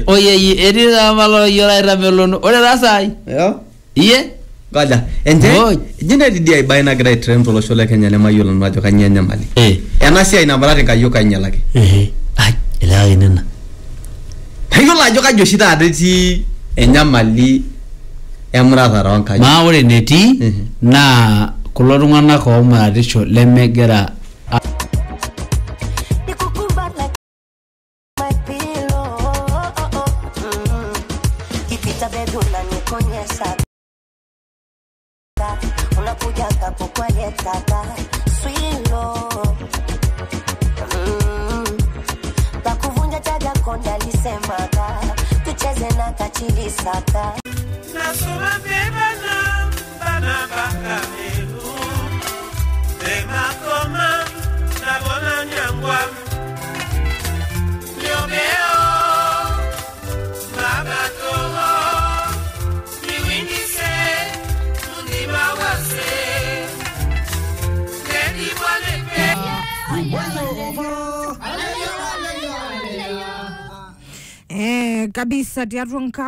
Oye, etii taa malo yiolo aitamelono. Ore taa saai. Yo. Iye? Ngoja. Enche. Eji netii dii ai bae nagira ai trend tolosho le Kenya nemayiolo nanu ajo kainyoo enyamali. Ena siai namurati nkayiok ainyalaki. Ai, elewa nena. Mayiolo ajo kaji oshi taata etii enyamali emuratare oonkayiok. Maa ore enetii naa kulo tung'anak oomuratisho lemegira Kabisa tiatua nkau.